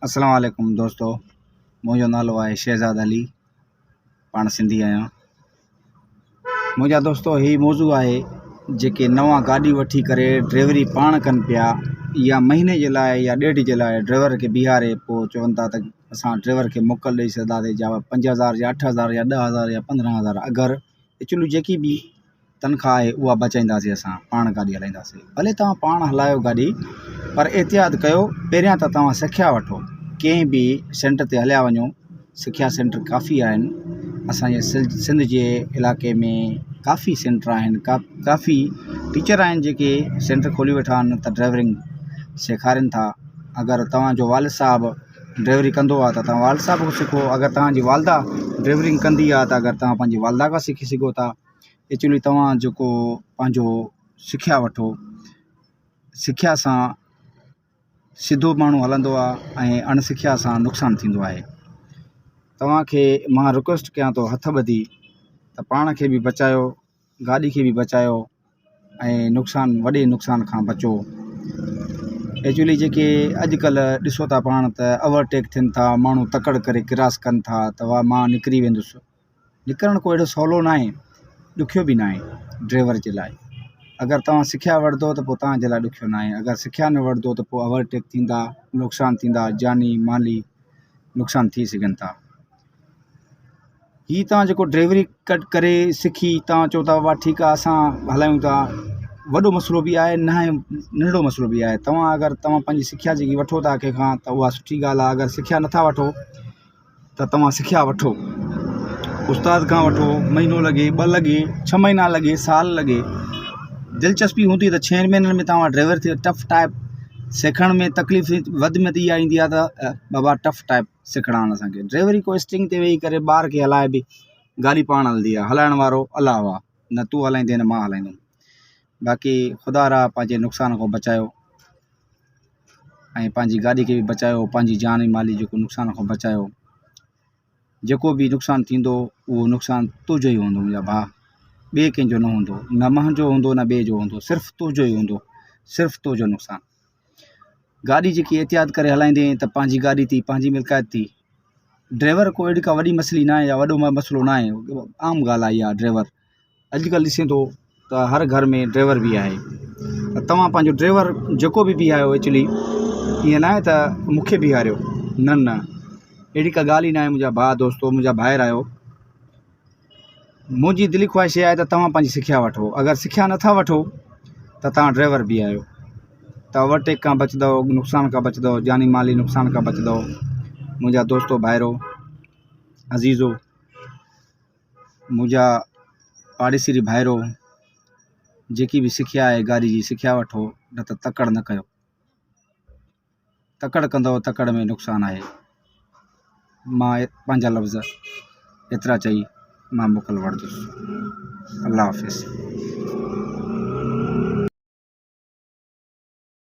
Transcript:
السلام عليڪم دوستو منهنجو نالو آهي شهزاد علي پاڻ سنڌي آهيان منهنجا دوستو هي موضوع آهي جيڪي نوان گاڏي وٺي ڪري ڊرائيوري پاڻ ڪن پيا يا مهيني جي لاء يا ڏيڍ جي لاء ڊرائيور کي بيهاري پوء چون ٿا ته اسان ڊرائيور کي موڪل ڏئي ڇڏنداسين جا 5000 يا 8000 يا 10000 يا 15000 اگر ايڪچولي جيڪي به تنخواهه آهي اها بچائينداسين اسان پاڻ گاڏي هلائينداسين ڀلي توهان پاڻ هلايو گاڏي پر احتياط ڪيو پهريان ته توهان سکيا وٺو ڪنهن به سينٽر تي هليا وڃو سکيا سينٽر ڪافي آهن اسانجي سنڌ جي علائقي ۾ ڪافي سينٽر آهن ڪافي ٽيچر آهن جيڪي سينٽر کولي ويٺا آهن ته ڊرائيورنگ سيکارين ٿا اگر توهانجو والد صاحب ڊرائيوري ڪندو آهي ته توهان والد صاحب کان سکو اگر توهان جي والده ڊرائيورنگ ڪندي آهي ته اگر توهان پنهنجي والده کان سکي سگهو ٿا ايڪچولي توهان جيڪو پنهنجو سکيا وٺو سکيا سان سڌو ماڻهو هلندو آهي ۽ اڻ سکيا سان نقصان ٿيندو آهي توهان کي مان رڪويسٽ ڪيان ٿو هٿ ٻڌي ته پاڻ کي به بچايو گاڏي کي به بچايو ۽ نقصان وڏي نقصان کان بچو ايڪچولي جيڪي اڄڪلهه ڏسو ٿا پاڻ ته اوورٽيڪ ٿين ٿا ماڻهو تڪڙ ڪري ڪراس ڪن ٿا ته واهه مان نڪري ويندس نڪرڻ ڪو اهڙو سولو ناهي ڏکيو به ناهي ڊرائيور جي لاءِ اگر توهان سکيا وٺندو ته پوءِ توهان جي لاءِ ڏکيو ناهي اگر سکيا نه وٺندو ته پوءِ اوورٽيڪ ٿيندا نقصان ٿيندا جاني مالي نقصان ٿي سگهن ٿا. هي توهان جيڪو ڊرائيوري ڪٽ ڪري سکي توهان چئو ٿا بابا ٺيڪ آهي اسان هلايون ٿا وڏو مسئلو به آهي نه آهي ننڍڙو مسئلو به آهي توهان اگر توهان پنهنجي سکيا جيڪي وٺو ٿا ڪنهن کان ته اها سٺي ڳالهه آهي اگر سکيا نٿا وٺو ته توهان سکيا وٺو استاد کان وٺو مهينو لڳي ٻه لڳي ڇهه مهينا لڳي سال لڳي دلچسپي هوندي ته ڇهن مهينن ۾ توهان ڊرائيور ٿي ٽف ٽائپ سکڻ ۾ تڪليف وڌ ۾ وڌ اها ايندي آهي ته بابا ٽف ٽائپ سکڻا آهن اسانکي ڊرائيوري ڪو اسٽرنگ تي ويهي ڪري ٻار کي هلائي به گاڏي پاڻ هلندي آهي هلائڻ وارو الله آهي نه تون هلائيندين نه مان هلائيندم باقي خدا را پنهنجي نقصان کان بچايو ۽ پنهنجي گاڏي کي به بچايو پنهنجي جان ۽ مالي جيڪو نقصان کان بچايو جيڪو به نقصان ٿيندو اهو نقصان تنهنجو ئي هوندو منهنجا ڀاء ٻئي ڪنهن جو نه هوندو نه منهنجو هوندو نه ٻئي جو هوندو صرف تنهنجو ئي هوندو صرف تنهنجو نقصان گاڏي جيڪي احتياط ڪري هلائيندين ته پنهنجي گاڏي ٿي پنهنجي ملڪيت ٿي ڊرائيور ڪو اهڙي ڪا وڏي مسئلي نه آهي يا وڏو مسئلو نه آهي عام ڳالهه آهي اها ڊرائيور اڄڪلهه ڏسين ٿو ته هر گهر ۾ ڊرائيور به آهي ته توهان پنهنجو ڊرائيور جيڪو به بيهاريو ايڪچولي ائين نه آهي ته مونکي بيهاريو نه نه اهڙي ڪا ڳالهه ئي نه آهي منهنجا ڀاء دوستو منهنجا ڀائر آهيو منهنجي دلي خواهش اها آهي ته توهان پنهنجي سکيا وٺو اگر سکيا نٿا وٺو ته توهان ڊرائيور به آهيو ته اوورٽيڪ کان بچندو نقصان کان بچندو جاني مالي نقصان کان بچندو منهنجا دوستو ڀائرو عزيزو منهنجا پاڙيسري ڀائرو جيڪي به سکيا آهي گاڏي جي سکيا وٺو نه ته تڪڙ نه ڪيو تڪڙ ڪندؤ تڪڙ ۾ نقصان آهي مان پنهنجا لفظ ايترا چئي مان موڪل وٺندس الله حافظ.